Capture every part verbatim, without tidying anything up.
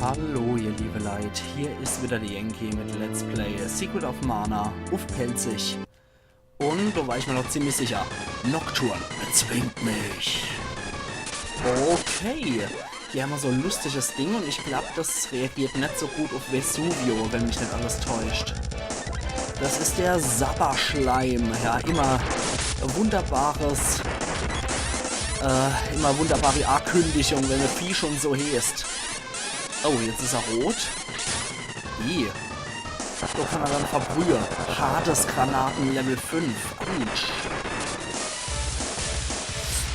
Hallo, ihr liebe Leit, hier is wieder de Yankee mit Let's Play Secret of Mana uff Pälzisch. Un do war ich mer noch ziemlich sicher. Nocturne bezwingt mich. Okay. Die hän so e lustiges Ding un ich glaab, das reagiert net so gut uff Vesuvio, wenn mich net alles täuscht. Das is de Sabberschleim. Ja, immer wunderbares, äh, immer wunderbare Akündigung, wenn e Vieh schon so heeßt. Oh, jetzt is er rot. Ih. So kann er dann verbrühe. Hades-Granaten Level fünf. Autsch.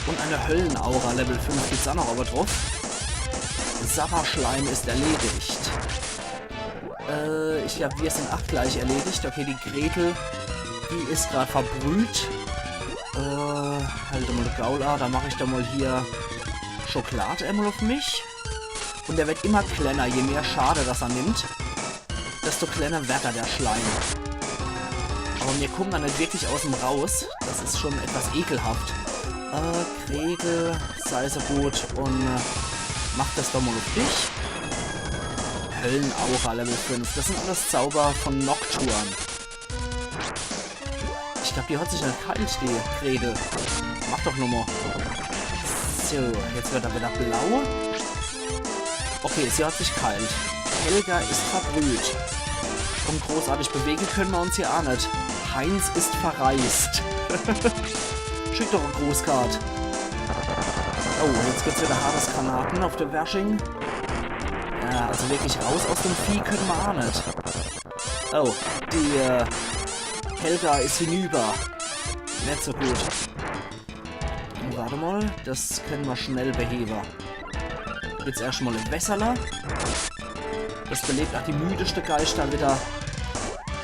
Un e Höllenaura Level fünf gibt's aa noch owwe druff. Sabberschleim is erledigt. Äh, ich glaab, mir sin aa gleich erledigt. Okay, die Gretel, die is grad verbrüht. Äh, halt emol de Gaul a, do mach ich do mol hier Schokolad emol uff mich. Un der werd immer klenner, je mehr Schade, dass er nimmt, desto klenner werd er, de Schleim. Awwer mir kummen do net wirklich aus em raus. Das is schon etwas ekelhaft. Äh, Gretel, sei so gut un, äh, mach das doch mol uff dich. Höllenaura Level fünf. Das sin alles Zauber vun Nocturne. Ich glaab, die hat sich net geheilt, die Gretel. Mach doch nomol. So, jetzt werd er wieder blau. Okay, sie hat sich geheilt. Helga is verbrüht. Un großartig bewege kenne mer uns hier aa net. Heinz is verreist. Schick doch e Grußkart. Oh, jetzt gibt's wieder Hades-Granaten uff de Wersching. Ja, also wirklich raus aus dem Vieh kenne mer aa net. Oh, die, äh, Helga is hinüber. Net so gut. Wart emol, das kenne mer schnell behewe. Jetzt erscht mol e Wässerle. Das belebt aa die müdeste Geischter wieder.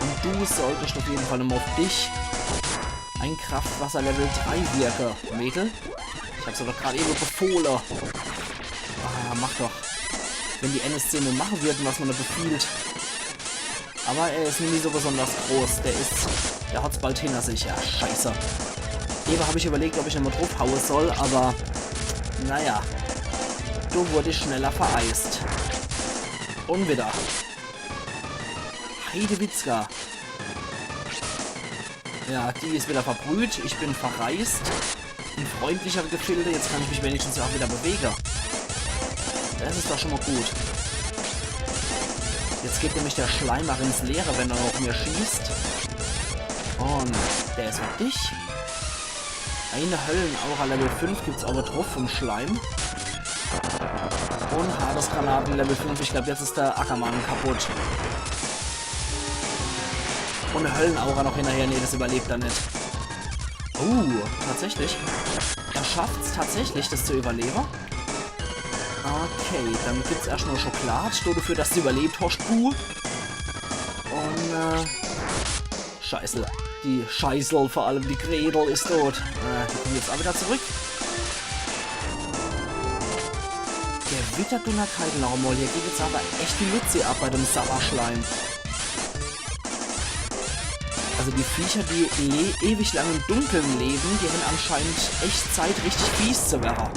Un du solltest uff jeden Fall emol uff dich e Kraftwasser Level drei wirke, Mädel. Ich hab's der doch grad ewe befohle. Ah, mach doch. Wenn die N S C mol mache würden, was mer do befiehlt. Awwer er is nimmi so besonders groß. Der is, der hat's bald hinner sich. Ja, scheiße. Ewe hab ich iwwerlegt, ob ich emol druffhaue soll, awwer naja. Do wurd ich schneller vereist. Un wieder. Heidewitzka. Ja, die is wieder verbrüht. Ich bin verreist. In freundlichere Gefilde. Jetzt kann ich mich wenigstens aa wieder bewege. Das is doch schon mol gut. Jetzt geht nämlich de Schleim aa ins Leere, wenn er uff mir schießt. Un der is fertig. E Höllenaura Level fünf gibt's owwe druff vum Schleim. Un Hades-Granaten Level fünf. Ich glaab, jetzt is de Ackermann kaputt. Un e Höllenaura noch hinnerher. Nee, das iwwerlebt er net. Oh, tatsächlich. Er schafft's tatsächlich, das zu iwwerlewe. Okay, dann gibt's erscht mol Schokolad. Dodefür, dass du iwwerlebt hoscht, Buh. Un, äh, Scheißel. Die Scheißel, vor allem die Gretel is tot. Äh, die kummt jetzt aa wieder zurück. Gewitterdunnerkeidel noch emol. Hier geht jetzt awwer echt die Luzi ab bei dem Sabberschleim. Also die Viecher, die le ewig lang im Dunkeln lewe, die hän anscheinend echt Zeit, richtig fies zu werre.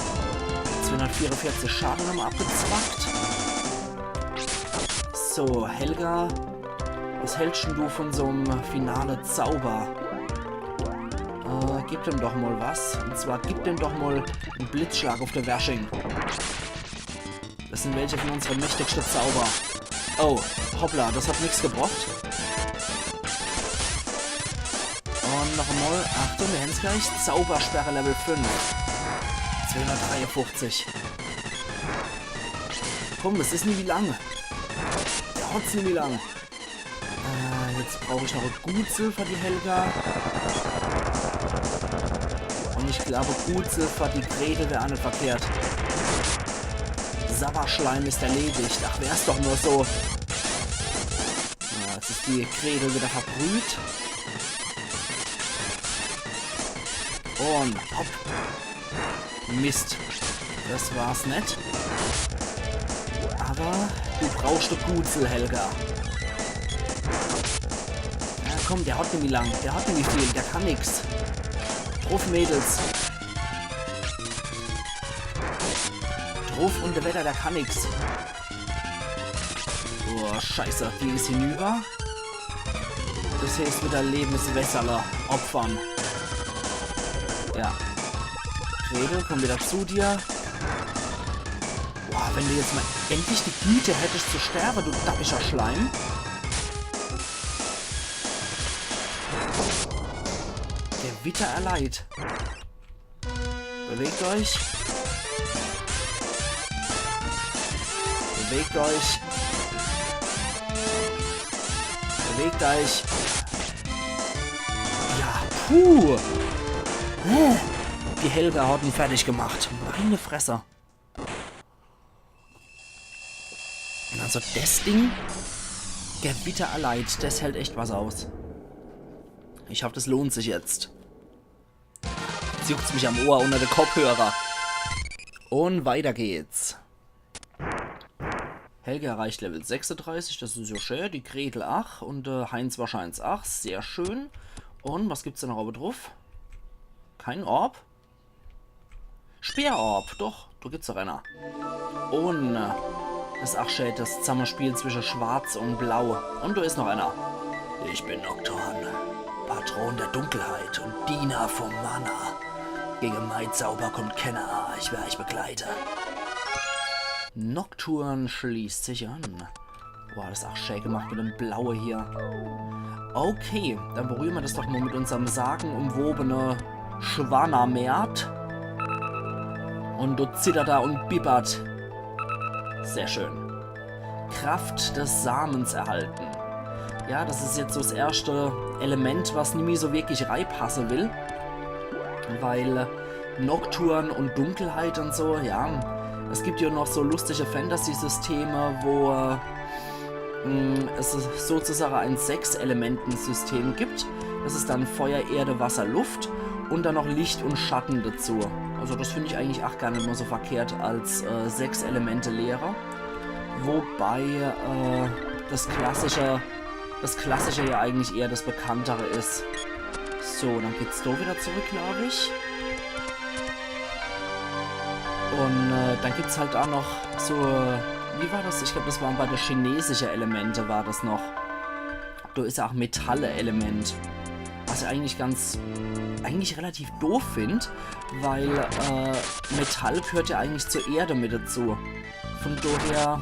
Zweihundertvierundvierzig Schade nomol abgezwackt. So, Helga, was hältst dann du vun so'm finale Zauber? Äh, gib dem doch mol was. Un zwar gib dem doch mol en Blitzschlag uff de Wersching. Das sin welche vun unsere mächtigste Zauber. Oh, hoppla, das hat nix gebrocht. Un noch emol, Achtung, mir hän's gleich. Zaubersperre Level fünf. Zweihundertdreiundfünfzig. Komm, es is nimmi lang. Der hat's nimmi lang. Äh, jetzt brauch ich noch e Gutsel für die Helga. Un ich glaab, e Gutsel für die Gretel wär aa net verkehrt. Sabberschleim is erledigt. Ach, wär's doch nur so. Ja, jetzt is die Gretel wieder verbrüht. Un hopp. Mist. Das war's net. Awwer du brauchst e Gutsel, Helga. Ja, komm, der hat nimmi lang. Der hat nimmi viel. Der kann nix. Druff, Mädels. Druff un weiter, der kann nix. Oh, scheiße, die is hinüber. Das heißt, wieder Lebenswässerle opfern. Ja. Gretel, komm wieder zu dir. Boah, wenn du jetzt mal endlich die Güte hättest zu sterben, du dappischer Schleim. Gewitter erleid. Bewegt euch. Bewegt euch. Bewegt euch. Ja, puh. Äh, die Helga hat ihn fertig gemacht. Meine Fresse. Also das Ding, Gewitter erleid, das hält echt was aus. Ich hoffe, das lohnt sich jetzt. Jetzt juckt's mich am Ohr unter de Kopfhörer. Und weiter geht's. Helga erreicht Level sechsunddreißig, das is ja schön. Die Gretel ach und äh, Heinz wahrscheinlich ach, sehr schön. Und was gibt's da noch oben drauf? Kein Orb? Speerorb, doch, da gibt's doch einer. Und äh, das is ach schön, das Zusammenspiel zwischen Schwarz und Blau. Und da is noch einer. Ich bin Nocturne, Patron der Dunkelheit und Diener vom Mana. Gegen mein Zauber kommt kenner, ich werde euch begleiten. Nocturne schließt sich an. Boah, das is ach schön gemacht mit dem Blaue hier. Okay, dann berühren wir das doch mal mit unserem sagenumwobene Schwanamert. Und du zittert da und bibbert. Sehr schön. Kraft des Samens erhalten. Ja, das is jetzt so das erste Element, was nimmi so wirklich reipasse will. Weil Nocturne und Dunkelheit und so, ja. Es gibt ja noch so lustige Fantasy-Systeme, wo äh, mh, es sozusagen ein Sechs-Elementen-System gibt. Das is dann Feuer, Erde, Wasser, Luft und dann noch Licht und Schatten dazu. Also das find ich eigentlich ach gar nicht mal so verkehrt als äh, Sechs-Elemente-Lehre. Wobei äh, das klassische, das klassische ja eigentlich eher das bekanntere is. So, dann geht's da wieder zurück, glaub ich. Und äh, dann gibt's halt auch noch so, äh, wie war das? Ich glaub, das waren bei der chinesische Elemente war das noch. Da is ja auch Metalle-Element. Was ich eigentlich ganz, eigentlich relativ doof find, weil äh, Metall gehört ja eigentlich zur Erde mit dazu. Von daher,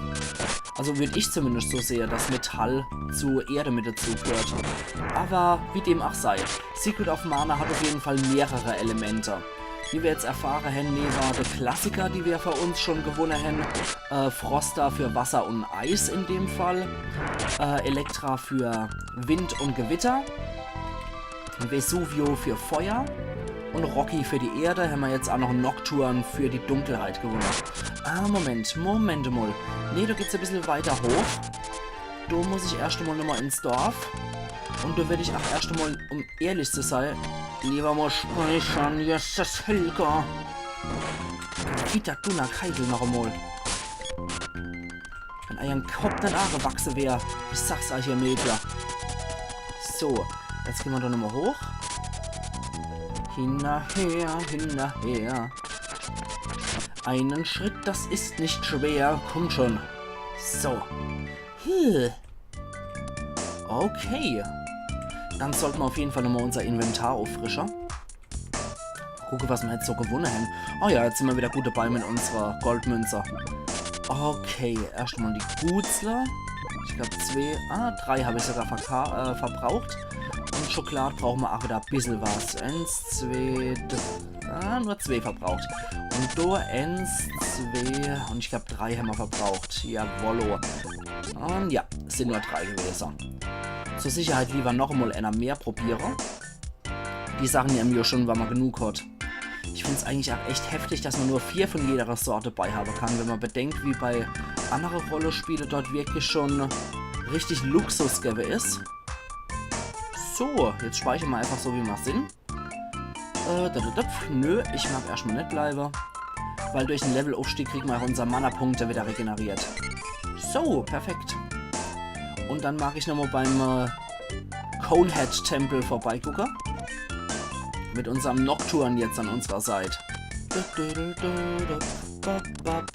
also würd ich zumindest so sehe, dass Metall zu Erde mit dazu gehört. Aber wie dem auch sei, Secret of Mana hat auf jeden Fall mehrere Elemente. Wie wir jetzt erfahre hen, newe de Klassiker, die wir für uns schon gewunne hen, äh, Frosta für Wasser und Eis in dem Fall, äh, Elektra für Wind und Gewitter, Vesuvio für Feuer und Rocky für die Erde, hämmer jetzt auch noch Nocturne für die Dunkelheit gewunne. Ah, Moment, Moment mal. Nee, da geht's ein bisschen weiter hoch. Da muss ich erst einmal nochmal ins Dorf. Und da werd ich auch erst einmal, um ehrlich zu sein, lieber mal speichern. Yes, das Helga. Wieder Dunnerkeitel noch einmal. Wenn eiern Kopf net aagewachse wär, ich sag's euch, ihr Mädler. So, jetzt gehen wir da nochmal hoch. Hinnerher, hinnerher. Einen Schritt, das ist nicht schwer. Kommt schon. So. Hm. Okay. Dann sollten wir auf jeden Fall nochmal unser Inventar auffrische. Gucke, was wir jetzt so gewunne hen. Oh ja, jetzt sind wir wieder gut dabei mit unserer Goldmünze. Okay, erst mal die Gutzler. Ich glaub, zwei, ah, drei habe ich sogar verka äh, verbraucht. Und Schokolade brauchen wir auch wieder ein bisschen was. Eins, zwei, drei, ah, nur zwei verbraucht. Und da eins, zwei, und ich glaub, drei haben wir verbraucht. Jawollo. Und ja, sind nur drei gewesen. Zur Sicherheit lieber noch einmal einer mehr probiere. Die Sachen, die einem ja schon, wenn man genug hat. Ich find's eigentlich auch echt heftig, dass man nur vier von jeder Sorte bei haben kann, wenn man bedenkt, wie bei andere Rollenspiele dort wirklich schon richtig Luxus gäbe is. So, jetzt speichern wir einfach so, wie wir sind. Äh, da, da, da, nö, ich mag erstmal net bleiben. Weil durch den Levelaufstieg kriegen wir auch unsere Mana-Punkte wieder regeneriert. So, perfekt. Und dann mag ich nochmal beim äh, Conehead-Tempel vorbeigucke. Mit unserem Nocturne jetzt an unserer Seite. Du, du, du, du, du, bap, bap,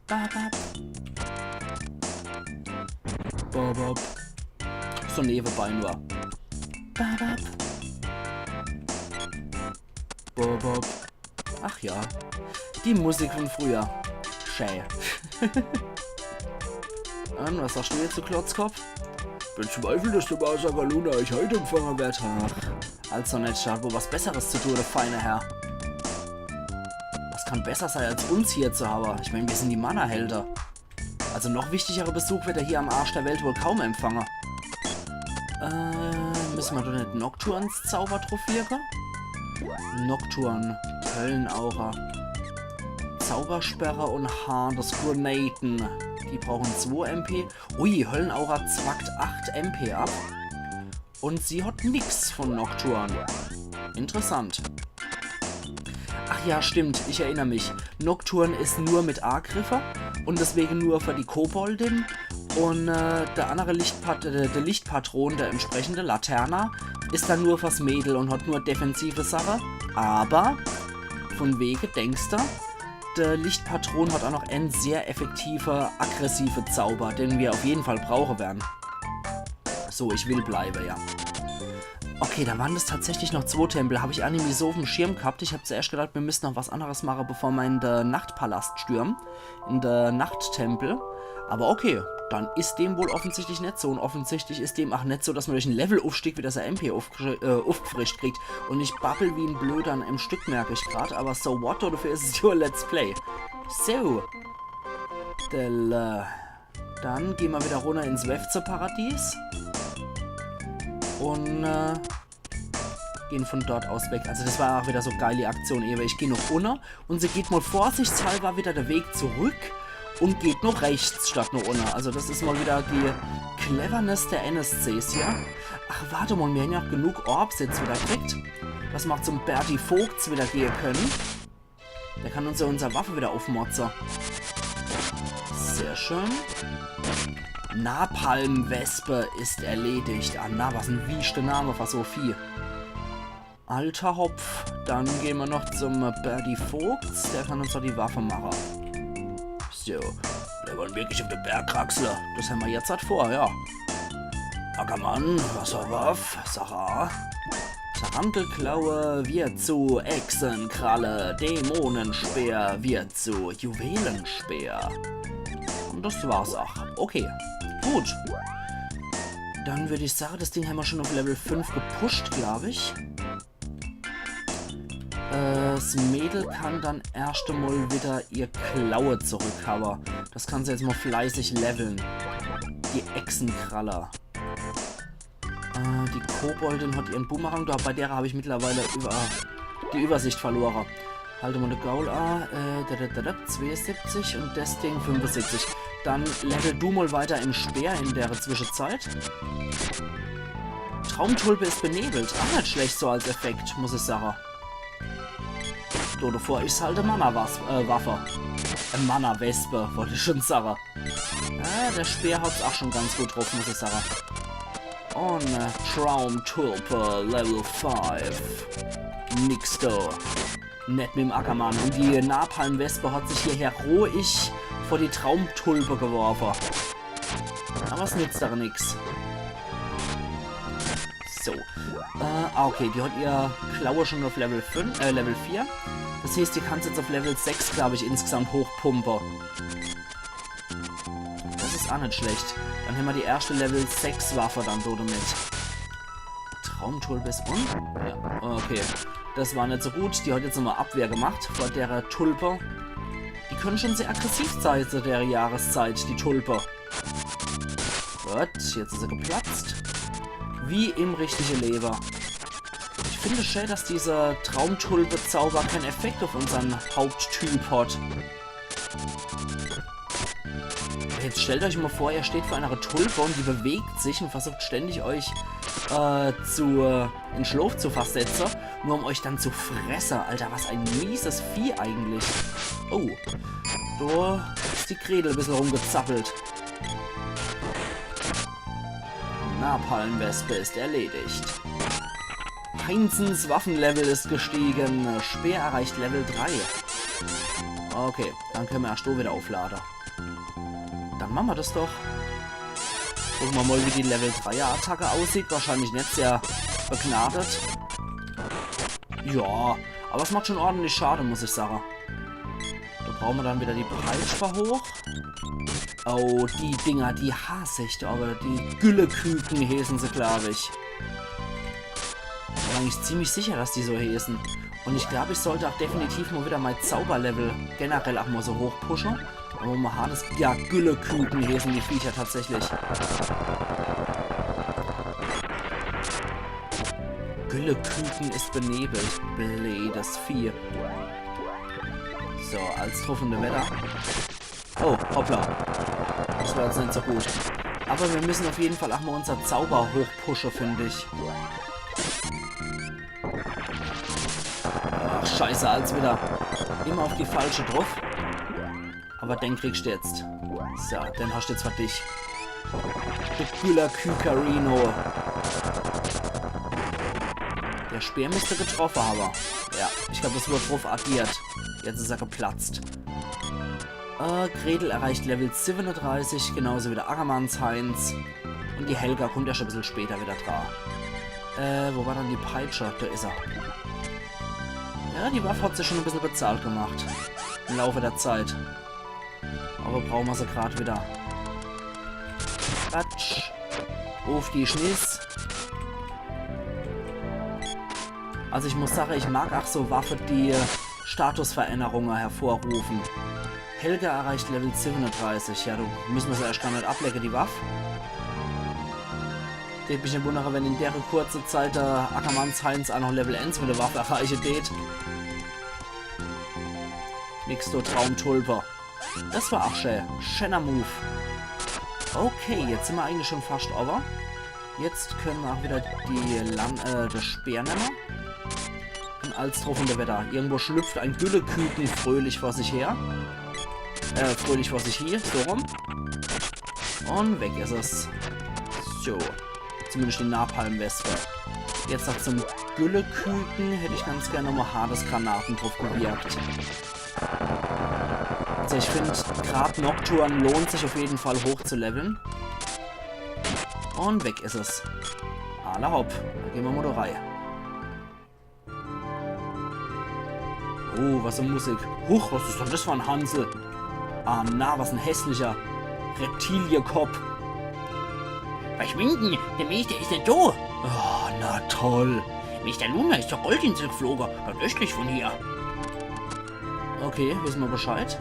bap, bap. Bop, bop. So nebenbei nur. Bop, bop. Bop, bop. Ach ja, die Musik von früher. Schä. Und was sagst du jetzt, du Klotzkopf? Bezweifle, dass der Masaka Luna euch heute empfangen wird. Ach, also net, hat wohl was Besseres zu tun, der feine Herr. Was kann besser sein, als uns hier zu haben? Ich mein, wir sind die Mana-Helde. Also noch wichtigerer Besuch wird er hier am Arsch der Welt wohl kaum empfangen. Äh, müssen wir da net Nocturnes Zauber drauf wirken? Nocturne, Höllenaura, Zaubersperre und Hades Granaten. Die brauchen zwei M P. Ui, Höllenaura zwackt acht M P ab. Und sie hat nix von Nocturne. Interessant. Ach ja, stimmt, ich erinner mich. Nocturne is nur mit Agriffe und deswegen nur für die Koboldin. Und äh, der andere Lichtpat äh, der Lichtpatron, der entsprechende Laterna, is dann nur fürs Mädel und hat nur defensive Sache. Aber von wege, denkst du, der Lichtpatron hat auch noch en sehr effektive, aggressive Zauber, den wir auf jeden Fall brauchen werden. So, ich will bleiben, ja. Okay, da waren das tatsächlich noch zwei Tempel. Hab ich aa nimmi so auf dem Schirm gehabt. Ich hab zuerst gedacht, wir müssen noch was anderes machen, bevor wir in der Nachtpalast stürmen. In der Nachttempel. Aber okay, dann is dem wohl offensichtlich net so. Und offensichtlich is dem auch net so, dass man durch en Levelaufstieg wieder sein M P aufgefri- äh, aufgefrischt kriegt. Und ich babbel wie en Blöder an em Stück, merk ich grad. Aber so what, dafür is es ja Let's Play. So. Della. Dann gehen wir wieder runter ins Wäfze-Paradies. Und äh, gehen von dort aus weg. Also das war auch wieder so geil, die Aktion ewe. Ich geh noch unne und sie geht mal vorsichtshalber wieder der Weg zurück und geht noch rechts statt noch unne. Also das is mal wieder die Cleverness der N S Cs hier. Ach, warte mal, wir haben ja auch genug Orbs jetzt wieder gekriegt, dass wir zum Berti Vogts wieder gehen können. Der kann uns ja unsere Waffe wieder aufmotzen. Sehr schön. Napalmwespe ist erledigt. Ah, na, was en wieschte Name für so Vieh. Alter Hopf. Dann gehen wir noch zum Berti Vogts. Der kann uns da die Waffe machen. So. Wir wollen wirklich auf den Berg kraxeln. Das haben wir jetzt halt vor, ja. Ackermann, Wasserwaff, Sarah. Tarantelklaue wird zu Echsenkralle, Dämonenspeer wird zu Juwelenspeer. Und das war's auch. Okay, gut. Dann würd ich sagen, das Ding haben wir schon auf Level fünf gepusht, glaub ich. Äh, das Mädel kann dann erst einmal wieder ihr Klaue zurückhauen. Das kann sie jetzt mal fleißig leveln. Die Echsenkralle. Äh, die Koboldin hat ihren Bumerang, da, bei der hab ich mittlerweile über, die Übersicht verloren. Halt mal de Gaul a, äh, da, da, da, da, zweiundsiebzig und das Ding fünfundsiebzig. Dann level du mal weiter im Speer in der Zwischenzeit. Traumtulpe ist benebelt. Auch nicht schlecht so als Effekt, muss ich sagen. So, davor is halt e Mana-Was-, äh, Waffe. E Mana-Wespe, wollt ich schon sagen. Ja, der Speer hat's auch schon ganz gut drauf, muss ich sagen. Und äh, Traumtulpe Level five. Nix da. Nett mit dem Ackermann. Und die Napalm-Wespe hat sich hier heroisch vor die Traumtulpe geworfen. Aber es nützt doch nix. So. Äh, ah, okay, die hat ihr Klaue schon auf Level fünf, äh, Level vier. Das heißt, die kann's jetzt auf Level sechs, glaub ich, insgesamt hochpumpen. Das is auch nicht schlecht. Dann haben wir die erste Level sechs Waffe dann dort mit. Traumtulpe is un? Ja, okay. Das war nicht so gut. Die hat jetzt nochmal Abwehr gemacht vor der Tulpe. Die können schon sehr aggressiv sein zu der Jahreszeit, die Tulpe. Gut, jetzt is er geplatzt. Wie im richtigen Leben. Ich finde schön, dass dieser Traumtulpe-Zauber keinen Effekt auf unseren Haupttyp hat. Jetzt stellt euch mal vor, ihr steht vor einer Tulpe und die bewegt sich und versucht ständig euch äh, zu, äh, in Schlaf zu versetzen, nur um euch dann zu fressen. Alter, was ein mieses Vieh eigentlich. Oh, da is die Gretel e bissel rumgezappelt. Napalmwespe ist erledigt. Heinsens Waffenlevel ist gestiegen. Speer erreicht Level drei. Okay, dann können wir erst wieder aufladen. Dann machen wir das doch. Gucke mer mol, wie die Level drei Attacke aussieht. Wahrscheinlich net sehr begnadet. Ja, awwer es macht schun ordentlich Schade, muss ich sage. Do brauche mer dann widder die Peitsche hoch. Oh, die Dinger, die hass ich, awwer die Gülleküken heeße se, glaab ich. Bin eigentlich ziemlich sicher, dass die so heeße. Un ich glaab, ich sollt ach definitiv mol widder mei Zauberlevel generell ach mol so hoch pushe. Awwer mol hart is, ja, Gülleküken heeße die Viecher tatsächlich. Gülleküken is benebelt. Bleedes Vieh. So, als druff un do widder. Oh, hoppla. Des war jetzt net so gut. Awwer mir misse uff jeden Fall ach mol unser Zauber hochpushe, find ich. Ach, scheiße, als widder. Immer uff die falsche druff. Awwer den kriegscht jetzt. So, den hascht jetzt fer dich. Du Güllekükerino. De Speer misst getroffe hawwe. Ja, ich glaab, des wurd druff addiert. Jetzt is er geplatzt. Äh, Gretel erreicht Level siebenunddreißig, genauso wie de Ackermannsheinz. Un die Helga kummt erscht e bissel später widder dra. Äh, wo war dann die Peitsche? Do is er. Ja, die Waff hat sich schun e bissel bezahlt gemacht. Im Laufe der Zeit. Awwer brauche mer se grad widder. Batsch. Uff die Schniss. Also ich muss sage, ich mag ach so Waffe, die Statusverännerunge hervorrufe. Helga erreicht Level siebenunddreißig. Ja, do misse mer se erscht gar net ablege, die Waff. Deet mich net wunnere, wenn in dere kurze Zeit de Ackermannsheinz ach noch Level eens mit de Waff erreiche deet. Nix, du Traumtulpe. Des war ach schää. Schäner Move. Okay, jetzt sin mer eigentlich schun fascht owwe. Jetzt kenne mer ach widder die Lan-, äh, de Speer nemme. Un als druff un do widder. Irgendwo schlüpft e Gülleküken fröhlich vor sich her. Äh, fröhlich vor sich hie, so rum. Un weg is es. So. Zumindescht die Napalmwespe. Jetzt noch zum Gülleküken hätt ich ganz gern nochmol hartes Granate druff gewirkt. Also ich find, grad Nocturne lohnt sich uff jeden Fall hochzuleveln. Un weg is es. Alla hopp, dann gehn mer mol do rei. Oh, was e Musik. Huch, was is dann des fer en Hansel? Ah na, was en hässlicher Reptiliekopp. Verschwinden, de Meeschter is net do. Oh, na toll. Meeschter Luna is zur Goldinsel gefloge, nordöstlich vun hier. Okay, wisse mer Bescheid.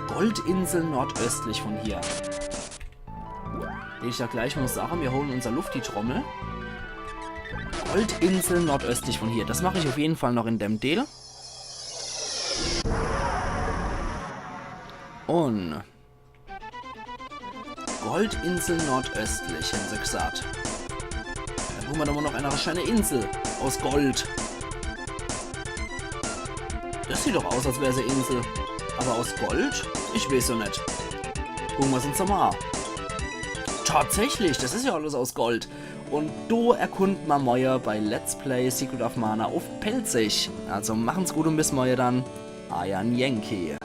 Goldinsel nordöstlich vun hier. Deet ich jo gleich mol sage, mir hole unser Lufti-Trommel. Goldinsel nordöstlich vun hier. Des mach ich uff jeden Fall noch in dem Deel. Un Goldinsel nordöstlich, hän se gsaat. Dann gucke mer doch mol noch eener schäne Insel aus Gold. Des sieht doch aus, als wär se Insel. Awwer aus Gold? Ich weeß jo net. Gucke mer's uns doch mol a. Tatsächlich, des is jo alles aus Gold. Un do erkunde mer morje bei Let's Play Secret of Mana uff Pälzisch. Also machen's gut un bis morje dann. Eier Yankee.